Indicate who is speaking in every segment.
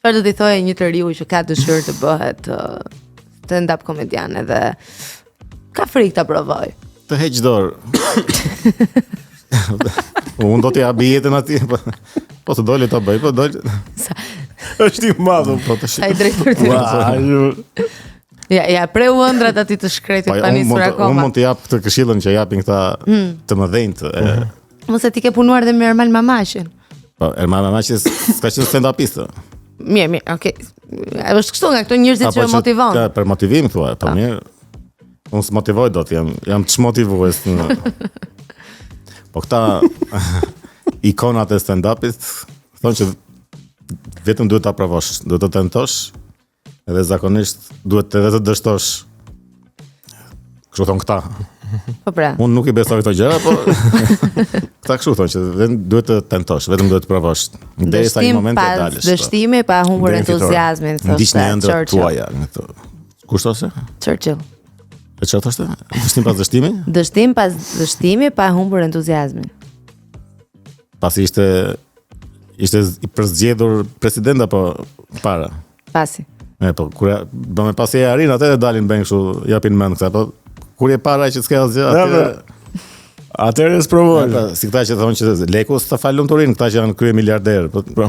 Speaker 1: Çfarë do t'i thoje një të riu që ka dëshirë të bëhet uh, stand-up komedian edhe ka frikë ta provojë?
Speaker 2: Të heq dorë. Unë do t'i jap jetën atij, po, po të doli ta bëj, po doli.
Speaker 1: Sa,
Speaker 3: Është i madh.
Speaker 2: Po të
Speaker 1: sa i drejtë për ty.
Speaker 3: Ua,
Speaker 1: Ja, ja preu ëndrat atij të shkretit
Speaker 2: Po,
Speaker 1: pa
Speaker 2: unë
Speaker 1: nisur
Speaker 2: mund të,
Speaker 1: akoma.
Speaker 2: unë mund të jap këtë këshillën që japin këta
Speaker 1: Mm.
Speaker 2: të mëdhenjtë. e,
Speaker 1: Mos e ti ke punuar dhe me Ermal Mamaqin.
Speaker 2: Po, Ermal Mamaqi s'ka qenë stand-upist.
Speaker 1: Mirë, mirë, okay. Është kështu nga këto njerëzit
Speaker 2: Apo
Speaker 1: që motivon.
Speaker 2: Ka, për motivim thua, po mirë. Unë s'motivoj dot, jam jam çmotivues. Në... Po këta ikonat e stand-upit thonë që vetëm duhet ta provosh, duhet të tentosh, edhe zakonisht duhet edhe të dështosh. Kështu thon këta.
Speaker 1: Po pra.
Speaker 2: Unë nuk i besoj këto gjëra, po këta kështu thonë që vetëm duhet të tentosh, vetëm duhet të provosh. Derisa një
Speaker 1: Dështim
Speaker 2: moment të
Speaker 1: pas
Speaker 2: dalësh. po.
Speaker 1: dështimi pa humbur
Speaker 3: Deri në fitore.
Speaker 1: entuziazmin, thoshte
Speaker 2: Ndiqni ëndrrat
Speaker 1: Churchill.
Speaker 2: tuaja, në këto. Kush thoshte?
Speaker 1: Churchill.
Speaker 2: E çfarë thoshte? Dështim pas dështimi?
Speaker 1: Dështim pas dështimi pa humbur entuziazmin.
Speaker 2: Pasi ishte ishte i përzgjedhur president apo para?
Speaker 1: Pasi.
Speaker 2: E po, kur e- do me pasi e arrin atë e dalin bën kështu, japin mend këta, po kur je para që s'ke asgjë,
Speaker 3: Ja,
Speaker 2: atë
Speaker 3: po. Atëherë s'provoj.
Speaker 2: Ata, si këta që thonë që leku s'të fal lumturinë, këta që janë krye miliarder, po
Speaker 3: Po.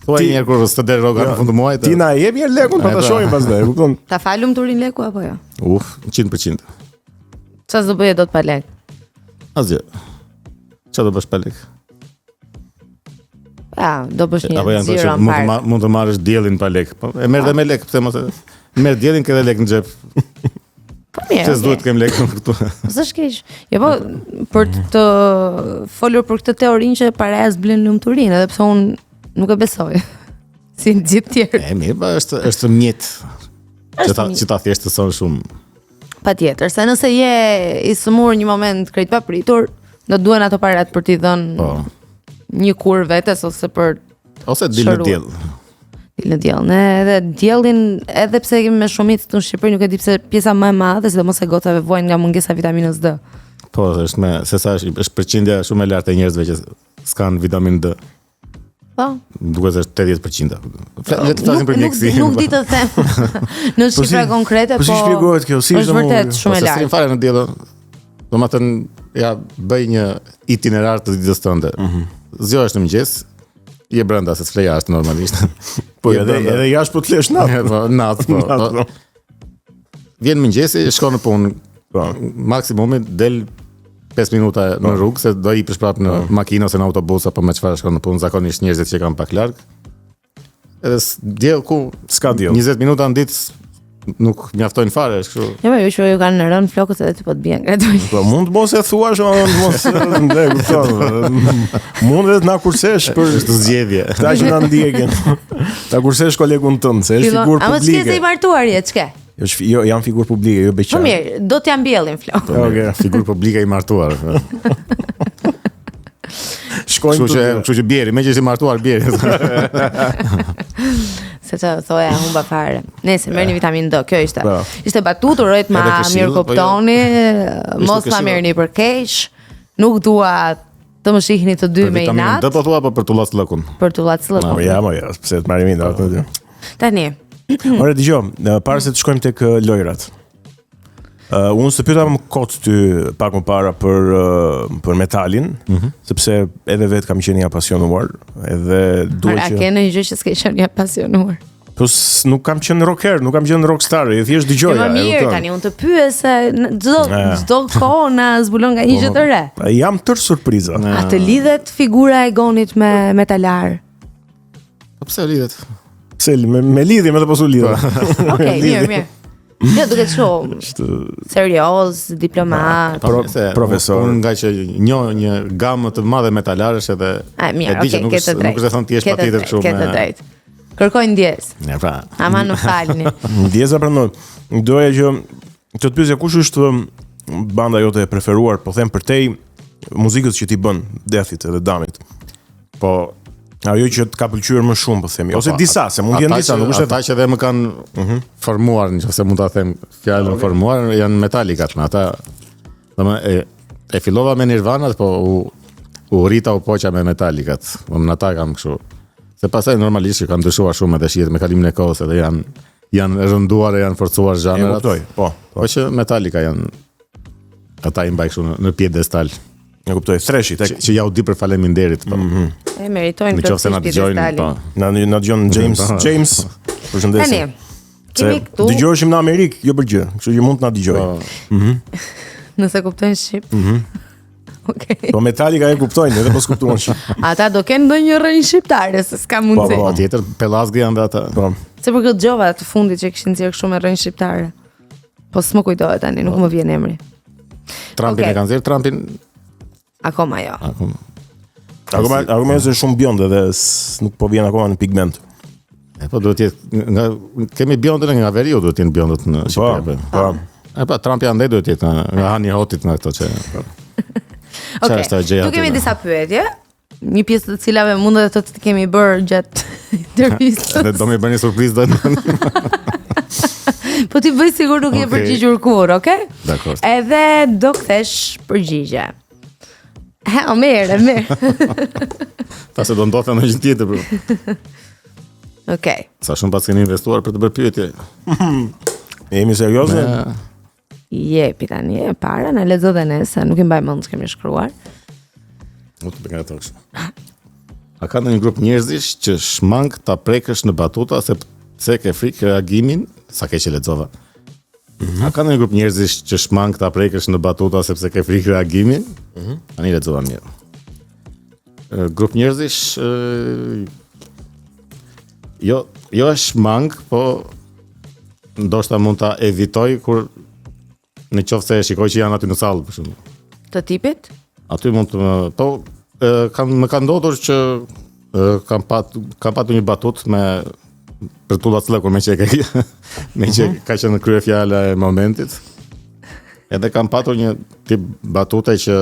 Speaker 2: thuaj një herë kur s'të del rroga në fund të muajit.
Speaker 3: Ti na e jep një lekun pa
Speaker 2: E,
Speaker 3: ta
Speaker 2: pra.
Speaker 3: shohim pastaj, e kupton?
Speaker 1: Ta fal lumturinë leku apo jo?
Speaker 2: Uf, 100%.
Speaker 1: Çfarë s'do bëje dot pa lek?
Speaker 2: Asgjë. Çfarë do bësh pa lek?
Speaker 1: Pa, do bësh një
Speaker 2: Apo janë ato
Speaker 1: xhiro
Speaker 2: që
Speaker 1: në
Speaker 2: mund të
Speaker 1: park.
Speaker 2: ma- mund të marrësh diellin pa lek. Po e merr dhe me lek, pse mos e merr diellin ke dhe lek në xhep.
Speaker 1: Po mirë.
Speaker 2: Pse s'duhet të kem lek këtu?
Speaker 1: S'është keq. Jo po për të folur për këtë teorinë që paraja s'blen lumturinë, edhe pse unë nuk e besoj. Si të gjithë tjerë.
Speaker 2: E mirë, po është është mjet. Që ta
Speaker 1: mjet.
Speaker 2: që ta thjeshtëson shumë.
Speaker 1: Patjetër, se nëse je i sëmur një moment krejt papritur, do të duhen ato parat për t'i dhënë
Speaker 2: Po.
Speaker 1: një kurë vetes ose për
Speaker 2: Ose dil në
Speaker 1: Shëruar.
Speaker 2: diell.
Speaker 1: dil në diell. Ne edhe diellin, edhe pse e kemi me shumicë këtu në Shqipëri, nuk e di pse pjesa më e madhe, sidomos e gocave vuajnë nga mungesa e vitaminës D.
Speaker 2: Po, është me se sa është është përqindja shumë e lartë e njerëzve që s'kan vitamin D.
Speaker 1: Po.
Speaker 2: Më Duket se është 80%. Fla- Le të flasim
Speaker 1: Nuk,
Speaker 2: për
Speaker 1: nuk,
Speaker 2: mjekësi.
Speaker 1: nuk di të them në shifra konkrete,
Speaker 3: po
Speaker 1: po
Speaker 3: si shpjegohet kjo? Si
Speaker 1: është
Speaker 3: është
Speaker 1: vërtet
Speaker 3: mundur?
Speaker 1: shumë e
Speaker 2: Po, se s'rin
Speaker 1: lartë.
Speaker 2: fare në diell. Domethënë, ja bëj një itinerar të ditës tënde.
Speaker 3: Mhm.
Speaker 2: Zgjohesh në mëngjes, je brenda se s'fle jashtë normalisht.
Speaker 3: Po
Speaker 2: Je
Speaker 3: edhe
Speaker 2: brenda.
Speaker 3: edhe jashtë po të lesh natë.
Speaker 2: Po, natë, po.
Speaker 3: Natë,
Speaker 2: po.
Speaker 3: po.
Speaker 2: Vjen mëngjesi, shkon në punë.
Speaker 3: Po.
Speaker 2: Maksimumi del 5 minuta në rrugë se do i prapë në makinë ose në autobus apo me çfarë shkon në punë, zakonisht njerëzit që kanë pak larg. Edhe s- diell ku
Speaker 3: S'ka diell.
Speaker 2: 20 minuta në ditë nuk mjaftojnë fare, është kështu.
Speaker 1: Jo, jo, që ju kanë rënë flokët edhe ty po të bien gradualisht.
Speaker 3: Po mund të mos e thuash, o, mund të mos e kupton. Mund edhe të na kursesh për
Speaker 2: Është zgjedhje.
Speaker 3: këta që na ndjekin. Ta kursesh kolegun tënd, se është
Speaker 1: Fillon-
Speaker 3: figurë
Speaker 1: A mos ke se i
Speaker 3: publike.
Speaker 1: martuar je, ç'ke?
Speaker 3: Jo, është fi- jo, jam figurë publike, jo
Speaker 1: Po
Speaker 3: beqar.
Speaker 1: mirë, do t'ja mbjellin flokët.
Speaker 2: Po, mirë,
Speaker 3: Okej.
Speaker 2: Figurë publike i martuar.
Speaker 3: Shkojnë
Speaker 2: Kështu që
Speaker 3: të
Speaker 2: kështu që bjeri, meqë është i martuar bjeri.
Speaker 1: Se çfarë thoja, humba fare. Nëse merrni vitamin D, kjo ishte.
Speaker 3: Po.
Speaker 1: Ishte batutë, uroj të ma
Speaker 2: Edhe këshill,
Speaker 1: mirë
Speaker 2: po jo.
Speaker 1: kuptoni, mos ma
Speaker 2: këshill.
Speaker 1: merrni për keq. Nuk dua të më shihni të dy
Speaker 2: Për
Speaker 1: me
Speaker 2: vitaminën
Speaker 1: inat
Speaker 2: D po thua apo për tullacllëkun?
Speaker 1: për tullacllëkun.
Speaker 3: Po ja, mo ja, pse të marrim inat aty.
Speaker 1: Tani,
Speaker 3: Ore dëgjoj, eh, para se të shkojmë tek eh, lojrat. Uh, unë së pyeta më kot ty pak më para për eh, për metalin,
Speaker 2: Mhm.
Speaker 3: sepse edhe vetë kam qenë i apasionuar, edhe
Speaker 1: Mara,
Speaker 3: duhet
Speaker 1: a
Speaker 3: që
Speaker 1: ke ndonjë gjë që s'ke qenë i apasionuar?
Speaker 3: Po s- nuk kam qenë rocker, nuk kam qenë rockstar, e thjesht
Speaker 1: Jo,
Speaker 3: dëgjoja.
Speaker 1: më
Speaker 3: e
Speaker 1: mirë
Speaker 3: kupton?
Speaker 1: tani unë të pyes se në çdo
Speaker 3: E.
Speaker 1: çdo kohë na zbulon nga një gjë të re.
Speaker 3: Po, Jam tër surpriza.
Speaker 1: A të lidhet figura e Gonit me metalar?
Speaker 2: Po pse lidhet?
Speaker 3: Pse me, me lidhje me të posu lidhje.
Speaker 1: Okej, mirë, mirë. Jo, duket shumë serioz, diplomat.
Speaker 2: Po,
Speaker 3: Pro-
Speaker 2: se
Speaker 3: profesor.
Speaker 2: Unë nga që njoh një gamë të madhe metalarësh edhe
Speaker 1: A, mirë,
Speaker 2: e di
Speaker 1: okej,
Speaker 2: që nuk
Speaker 1: ke të
Speaker 2: është
Speaker 1: drejtë.
Speaker 2: nuk është e thënë ti jesh
Speaker 1: Ke të
Speaker 2: patjetër
Speaker 1: drejtë,
Speaker 2: kështu
Speaker 1: Ke të
Speaker 2: me
Speaker 1: drejtë. Kërkoj ndjes.
Speaker 2: Ja, pra.
Speaker 1: Ama më falni.
Speaker 3: Ndjesa prandaj. Doja që të të pyesja kush është um, banda jote e preferuar, po them përtej muzikës që ti bën, Deathit edhe Damit.
Speaker 2: Po
Speaker 3: Ajo që të ka pëlqyer më shumë, po themi, ose
Speaker 2: po,
Speaker 3: disa, se mund të jenë
Speaker 2: ata
Speaker 3: disa,
Speaker 2: që-
Speaker 3: nuk është e
Speaker 2: Ata që dhe më kanë formuar, nëse mund ta them fjalën formuar, janë Metallica-t, me ata domethënë e, e fillova me Nirvana, po u u rrita u poqa me Metallica-t. Domethënë ata kam kështu. Se pastaj normalisht që kanë ndryshuar shumë edhe shihet me kalimin e kohës edhe janë janë rënduar e janë forcuar
Speaker 3: E
Speaker 2: zhanrat.
Speaker 3: kuptoj. Po, po.
Speaker 2: Po që Metallica janë ata i mbaj kështu në, në piedestal,
Speaker 3: E kuptoj. Threshi tek
Speaker 2: që, që ja u di për faleminderit, po.
Speaker 3: Mm -hmm.
Speaker 1: E meritojnë
Speaker 2: Në qoftë se na
Speaker 1: plotësisht
Speaker 2: dëgjojnë, po.
Speaker 1: piedestalin.
Speaker 3: na na dëgjon James
Speaker 2: Po.
Speaker 3: James. Përshëndesim.
Speaker 1: Tani, kemi
Speaker 3: Se
Speaker 1: këtu,
Speaker 3: Dëgjoheshim në Amerikë, jo për gjë, kështu që mund të na dëgjoj.
Speaker 2: Po.
Speaker 1: nëse kuptojnë shqip.
Speaker 3: Mhm.
Speaker 1: Okej.
Speaker 3: Po Metallica e kuptojnë, edhe po s'kuptuan shqip.
Speaker 1: Ata do kenë ndonjë rrënjë shqiptare, se s'ka mundësi.
Speaker 3: Po, po.
Speaker 2: Patjetër, Pellazgë janë dhe ata.
Speaker 3: Po.
Speaker 1: Se për këtë dëgjova të fundit që kishin nxjerrë kështu me rrënjë shqiptare. Po s'më kujtohet tani, nuk më vjen emri.
Speaker 2: Trumpin
Speaker 1: Okej.
Speaker 2: e kanë nxjerr Trumpin.
Speaker 1: Akoma jo.
Speaker 2: Akoma.
Speaker 3: Akoma akoma është shumë bjond edhe s- nuk po vjen akoma në pigment.
Speaker 2: E po duhet të jetë nga kemi bjondën nga veriu duhet të jenë bjondët në
Speaker 3: Po,
Speaker 2: Shqipëri. Po.
Speaker 3: po.
Speaker 2: E pa Trumpi andej duhet të jetë nga, nga Hani Hotit nga këto që. Po.
Speaker 1: Okej.
Speaker 2: Çfarë është ajo gjëja
Speaker 1: Tu
Speaker 2: aty,
Speaker 1: kemi
Speaker 2: ne?
Speaker 1: disa pyetje. Një pjesë të cilave mund edhe të të kemi bërë gjatë intervistës.
Speaker 2: Edhe do më bëni surprizë do.
Speaker 1: Po ti bëj sigur nuk je
Speaker 2: Okej.
Speaker 1: përgjigjur kurrë, okay?
Speaker 2: Dakor.
Speaker 1: Edhe do kthesh përgjigje. He, o mirë, e mirë.
Speaker 2: Ta se do ndodhte ndonjë gjë tjetër. Po.
Speaker 1: Okej.
Speaker 2: Sa shumë pas keni investuar për të bërë pyetje.
Speaker 3: Jemi serioze?
Speaker 2: E,
Speaker 1: Jepi tani, e para, na lexo dhe ne, se nuk i mbaj mend ç'kemi shkruar.
Speaker 2: Nuk të bëj nga ato kështu. A ka ndonjë grup njerëzish që shmang ta prekësh në batuta se pse ke frikë reagimin, sa keq e lexova. A ka ndonjë grup njerëzish që shmang ta prekësh në batuta sepse ke frikë reagimin? Mm -hmm. Tani lexova mirë. E, Grup njerëzish e, jo jo e shmang, po ndoshta mund ta evitoj kur në qoftë se e shikoj që janë aty në sallë për shembull.
Speaker 1: Të tipit?
Speaker 2: Aty mund të më, po e, kam më ka ndodhur që e, kam pat kam patur një batut me për tulla cllëkur me që e ke me që ka qenë krye fjala e momentit. Edhe kam patur një tip batute që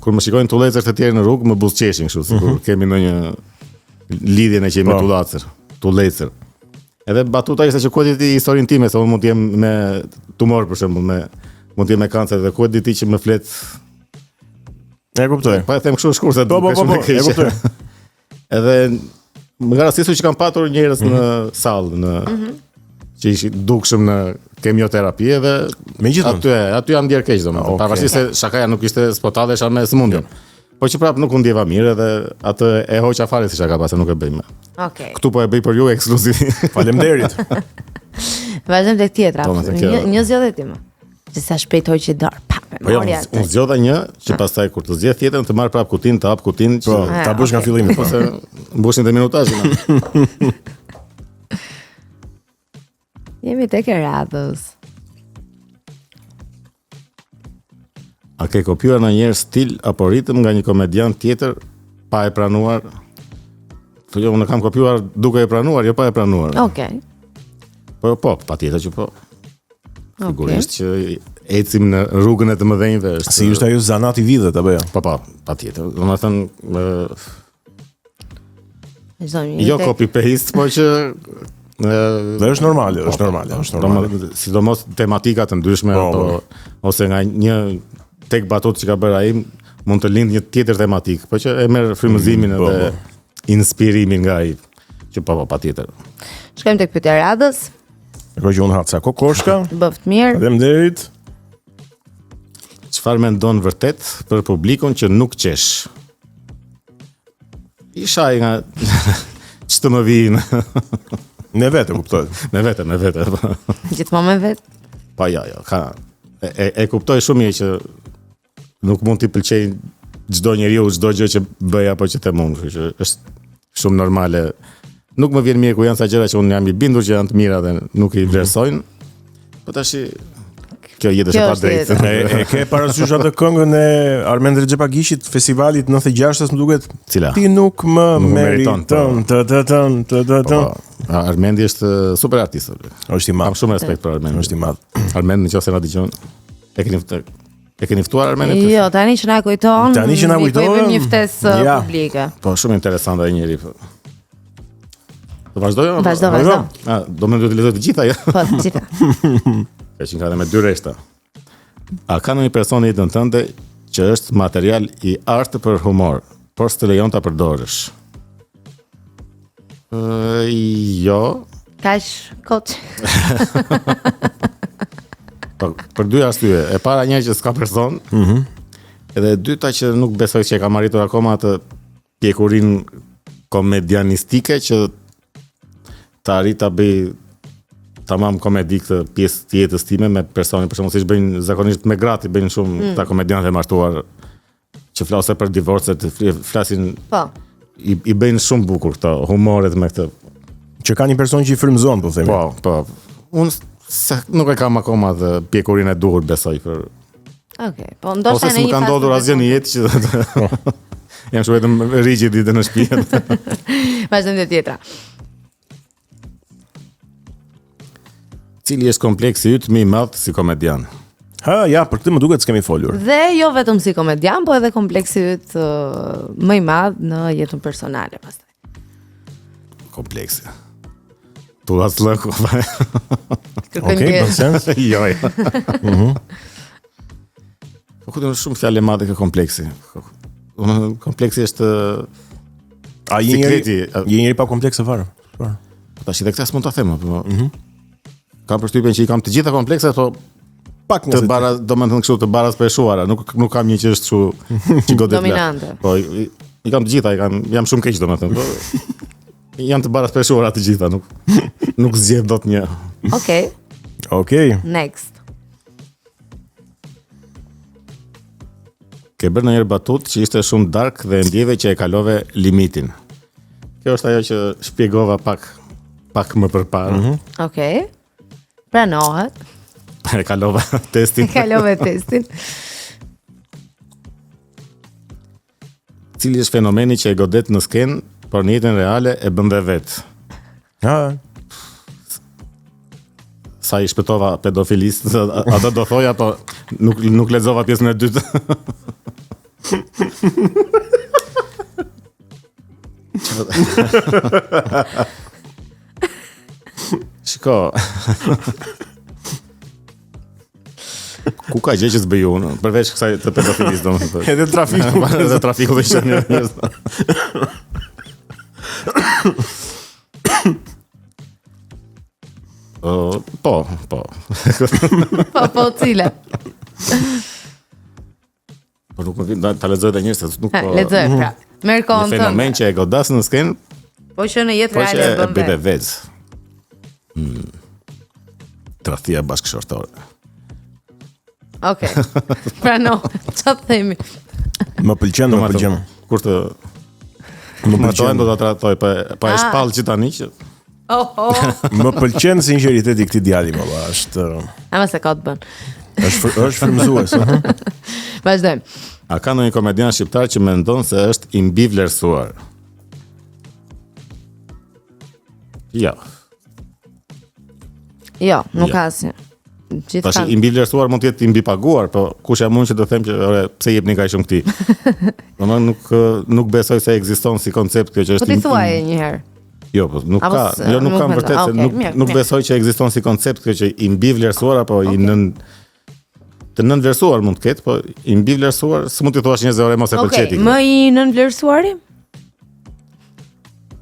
Speaker 2: kur më shikojnë tullecër të tjerë në rrugë më buzëqeshin kështu, sikur kemi ndonjë lidhje ne që jemi
Speaker 3: Po.
Speaker 2: tullacër, tullecër. Edhe batuta ishte që ku e di ti historinë time, se unë mund të jem me tumor për shembull, me mund të jem me kancer dhe ku e di ti që më flet
Speaker 3: E kuptoj.
Speaker 2: Po e them kështu shkurt se
Speaker 3: Po, po,
Speaker 2: duket
Speaker 3: po,
Speaker 2: shumë
Speaker 3: po,
Speaker 2: e keqe.
Speaker 3: e kuptoj.
Speaker 2: Edhe më nga rastisur që kam patur njerëz në
Speaker 3: Mhm.
Speaker 2: sallë në që ishin dukshëm në kemioterapi edhe
Speaker 3: Megjithatë.
Speaker 2: aty aty jam ndjer keq domethënë.
Speaker 3: Okej.
Speaker 2: Pavarësisht se shakaja nuk ishte spotallesha me sëmundjen. Po që prap nuk u ndjeva mirë edhe atë e hoqa fare si shaka pastaj nuk e bëj më.
Speaker 1: Okej.
Speaker 2: Këtu po e bëj për ju ekskluziv.
Speaker 3: Faleminderit.
Speaker 1: Vazhdojmë tek tjetra.
Speaker 2: Domethënë
Speaker 1: Një
Speaker 2: kjo-
Speaker 1: një zgjodhe ti më. Se sa shpejt hoqi dorë. Pa, me
Speaker 2: Po jo,
Speaker 1: mori
Speaker 2: unë
Speaker 1: atë.
Speaker 2: unë zgjodha një që pastaj kur të zgjedh tjetrën të marr prap kutin, të hap kutin që
Speaker 3: Po, ta bësh nga
Speaker 1: okej.
Speaker 3: fillimi. Po.
Speaker 2: se mbushin dhe minutazhin.
Speaker 1: Jemi tek e radhës.
Speaker 2: A ke kopjuar ndonjëherë stil apo ritëm nga një komedian tjetër pa e pranuar? Po jo, unë kam kopjuar duke e pranuar, jo pa e pranuar.
Speaker 1: Okej.
Speaker 2: Po po, patjetër që po.
Speaker 1: Okej.
Speaker 2: Sigurisht që ecim në rrugën e të mëdhenjve, është
Speaker 3: Si ishte ajo zanati vidhet apo jo?
Speaker 2: Po po, patjetër. Domethënë, ë,
Speaker 1: Vazhdojmë.
Speaker 2: jo
Speaker 1: tek-
Speaker 2: copy paste, po që ë
Speaker 3: Dhe është normale, është normale, është normale.
Speaker 2: Domethënë, sidomos tematika të ndryshme
Speaker 3: Po,
Speaker 2: apo ose nga një tek batut që ka bërë ai mund të lind një tjetër tematik, po që e merr frymëzimin
Speaker 3: Mm, po,
Speaker 2: edhe inspirimin nga ai. Që po po patjetër.
Speaker 1: Shkojmë tek pyetja e radhës.
Speaker 3: Ndërkohë që unë ha ca kokoshka.
Speaker 1: Bëft mirë.
Speaker 3: Faleminderit.
Speaker 2: Çfarë mendon vërtet për publikun që nuk qesh? Isha ai nga ç'të më vinë
Speaker 3: Ne vetë e kuptoj.
Speaker 2: me vete, me vete. po.
Speaker 1: Gjithmonë me vet.
Speaker 2: Po jo, jo, ka e, e, e kuptoj shumë mirë që nuk mund t'i pëlqej çdo njeriu çdo gjë që bëj apo që them unë, kështu që është shumë normale. Nuk më vjen mirë kur janë sa gjëra që unë jam i bindur që janë të mira dhe nuk i vlerësojnë. Po tash kjo jetë është
Speaker 1: Kjo
Speaker 2: e
Speaker 1: është
Speaker 2: padrejtë.
Speaker 3: E, e ke parasysh atë këngën e Armend Rexhepagiqit festivalit 96-s më duket
Speaker 2: Cila?
Speaker 3: Ti nuk më
Speaker 2: Nuk më meriton, po.
Speaker 3: meriton të të të të të të.
Speaker 2: Po, Armendi është super artist.
Speaker 3: Është i
Speaker 2: Kam
Speaker 3: madh.
Speaker 2: shumë respekt për Armendin.
Speaker 3: Është i madh.
Speaker 2: Armend nëse na dëgjon, e keni ftuar e keni ftuar Armendin?
Speaker 1: Jo, tani që na kujton,
Speaker 3: Tani që na
Speaker 1: mi po i
Speaker 3: kujton,
Speaker 1: bëjmë një ftesë uh,
Speaker 3: ja.
Speaker 1: publike.
Speaker 2: Po shumë interesant ai njeri. Po. Do vazhdoj? apo?
Speaker 1: Vazhdo, vazhdo.
Speaker 2: A, do më duhet të lexoj të gjitha, jo?
Speaker 1: Po, të gjitha.
Speaker 2: Ka qenë ka edhe me dy rreshta. A ka ndonjë person në jetën tënde që është material i artë për humor, por s'të lejon ta përdorësh? Ë, jo.
Speaker 1: Kaq kot.
Speaker 2: Po, për dy arsye. E para një që s'ka person. Mhm. Mm edhe e dyta që nuk besoj që e kam arritur akoma atë pjekurinë komedianistike që të arrij ta bëj tamam komedi këtë pjesë të jetës time me personin, për shembull siç bëjnë zakonisht me gratë, bëjnë shumë mm. këta komedianët e martuar që flasin për divorcet, flasin
Speaker 1: Po.
Speaker 2: I, i bëjnë shumë bukur këto humoret me këtë.
Speaker 3: Që ka një person që i frymëzon, po
Speaker 2: themi. Po, po. Unë se nuk e kam akoma atë pjekurinë e duhur besoj
Speaker 1: për Okej, okay, po ndoshta
Speaker 2: në një Ose s'më ka ndodhur asgjë në jetë që jam shumë vetëm rigji ditën në shtëpi.
Speaker 1: Vazhdojmë te tjetra.
Speaker 2: Cili është kompleksi yt më i madh si komedian?
Speaker 3: Ha, ja, për këtë më duket s'kemi folur.
Speaker 1: Dhe jo vetëm si komedian, po edhe kompleksi yt uh, më i madh në jetën personale
Speaker 2: pastaj. Kompleksi. Tullacllëku.
Speaker 3: Okej, okay, bën
Speaker 2: sens. jo, jo. Mhm. Po ku do shumë fjalë e madhe kjo kompleksi. Domethënë kompleksi është
Speaker 3: A je njeri, je njeri pa komplekse fare?
Speaker 2: Po. Po tash edhe këtë s'mund ta them, po. Mhm. Mm kam përshtypjen që i kam të gjitha komplekset, po
Speaker 3: pak
Speaker 2: të bara, domethënë kështu të baraspeshuara, nuk nuk kam një që është kështu
Speaker 1: që godet. Dominante.
Speaker 2: Po i, i kam të gjitha, i kam jam shumë keq domethënë, po. Janë të baraspeshuara të gjitha, nuk nuk zgjedh dot një.
Speaker 1: Okej. Okay.
Speaker 3: Okej.
Speaker 1: Okay. Next.
Speaker 2: Ke bërë ndonjëherë batutë që ishte shumë dark dhe e ndjeve që e kalove limitin. Kjo është ajo që shpjegova pak pak më përpara.
Speaker 1: Mm -hmm. Okej. Okay. Pranohet.
Speaker 2: E kalova testin.
Speaker 1: E kalove testin.
Speaker 2: Cili është fenomeni që e godet në skenë, por në jetën reale e bën dhe
Speaker 3: vetë? Ha.
Speaker 2: Sa i shpëtova pedofilisë, atë do thoja, po nuk nuk lexova pjesën e dytë. Shiko. Ku ka gjë që s'bëj unë, përveç kësaj të pedofilisë
Speaker 3: domethënë. Edhe trafiku,
Speaker 2: edhe trafiku dhe qenë njerëz. Uh, po, po.
Speaker 1: po, po, cila.
Speaker 2: Po nuk më vjen, ta lexoj edhe një herë se nuk
Speaker 1: po. Lexoj pra. Merr kohën
Speaker 2: tënde. Fenomen që e godas në skenë.
Speaker 1: Po që në jetë po reale
Speaker 2: e bën vetë. Vetë. Hmm. Tradhtia bashkëshortore.
Speaker 1: Okej. Okay. Pra no, çfarë themi?
Speaker 3: Më pëlqen, më pëlqen.
Speaker 2: Kur të më pëlqen do ta tradhtoj, pa pa e ah. shpall që tani që
Speaker 1: Oh, oh.
Speaker 3: Më pëlqen sinqeriteti i këtij djali, më valla, është
Speaker 1: Ama se kot bën.
Speaker 3: Është është frymëzues, ëh.
Speaker 1: Vazhdojmë.
Speaker 2: A ka ndonjë komedian shqiptar që mendon se është i mbivlerësuar? Jo.
Speaker 1: Jo, nuk jo. ka asnjë.
Speaker 2: Gjithë Tash i mbivlerësuar mund të jetë i mbipaguar, po kush jam unë që të them që ore pse jepni kaq shumë këtij. Domethënë nuk nuk besoj se ekziston si koncept kjo që
Speaker 1: është. Po ti thuaje një herë.
Speaker 2: Jo, po nuk ka, jo nuk kam vërtet se nuk nuk besoj që ekziston si koncept kjo që i mbivlerësuar apo i nën të nënvlerësuar mund të ketë, po i mbivlerësuar s'mund t'i thuash njerëzve ore mos e
Speaker 1: pëlqej ti. Okej, më i nënvlerësuari?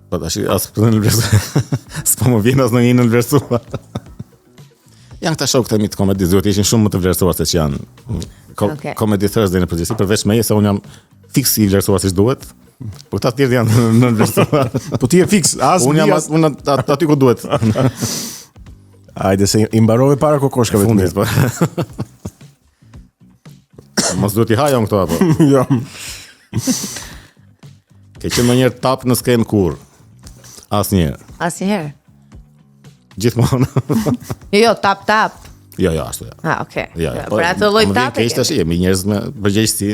Speaker 2: Po tash as për nënvlerësuar. S'po më vjen as ndonjë nënvlerësuar. Janë këta shokët e mi të komedisë, duhet të ishin shumë më të vlerësuar se që janë. Ko okay. Comedy Thursday në përgjithësi, përveç meje se unë jam fiks i vlerësuar siç duhet. Po këta të tjerë janë nënvlerësuar.
Speaker 3: Po ti je fiks, as
Speaker 2: unë jam as, unë aty ku duhet.
Speaker 3: Hajde se i mbarove para kokoshkave
Speaker 2: të mia. Po. Mos duhet t'i haja unë këto apo?
Speaker 3: Jo.
Speaker 2: Ke qenë ndonjëherë tap në skenë kur? Asnjëherë.
Speaker 1: Asnjëherë.
Speaker 2: Gjithmonë.
Speaker 1: jo, jo, tap tap.
Speaker 2: Jo, jo, ashtu
Speaker 1: jo. Ah, okay. Jo, jo. Po, për atë lloj
Speaker 2: tape. Më vjen keq tash, jemi njerëz me përgjegjësi.